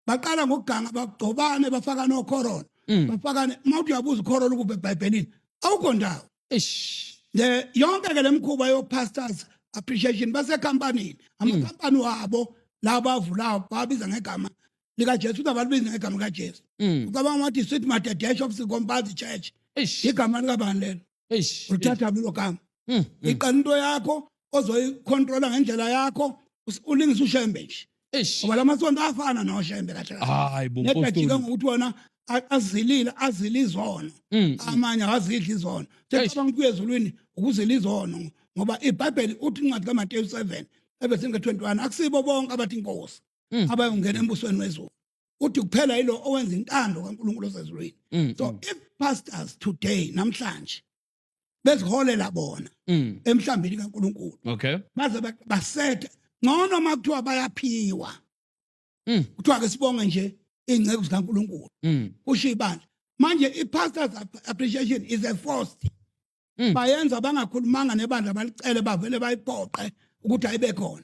Baqala ngokuganga, bagcobane, bafaka nokhorona. Bafakane. Uma uthi uyabuza ukhorona ukuphi eBhayibhelini, awukho ndawo. Eish. Le yonke ke lemkhuba yo pastors appreciation basekhampanini, amakhampani wabo laba avulayo babiza ngegama likaJesu, uthi abalibizi ngegama likaJesu. Ucabanga wathi Sweet Madedeshe of Sikompazi Church. Eish. Igama likabani lelo? Eish. Ulithatha lelo gama? Mm. Iqala into yakho ozoyicontrola ngendlela yakho, ulingise uShembe nje. Eish. Ngoba lamasonto afana noShembe kahle kahle. Hayi bo. Nedajike Mpostoli. ngokuthi wona azilile, azile izono. Amanye akazidli izono. Eish. Secabanga ukuthi ezulwini ukuzila izono, ngoba iBhayibheli uthi incwadi kaMateyu 7 evesini ka-21, akusibo bonke abathi inkosi abayongena embusweni wezulu. Uthi kuphela yilo owenza intando kaNkulunkulu osezulwini. So if pastors today, namhlanje, beziholela bona emhlambini kaNkulunkulu, baze basethe ngcono uma kuthiwa bayaphiwa, kuthiwa ke sibonge nje iy'nceku zikaNkulunkulu, kusho ibandla. Manje i-pastors appreciation is a forced. Bayenza bangakhulumanga nebandla, balicele, bavele bayiphoqe ukuthi ayibe khona.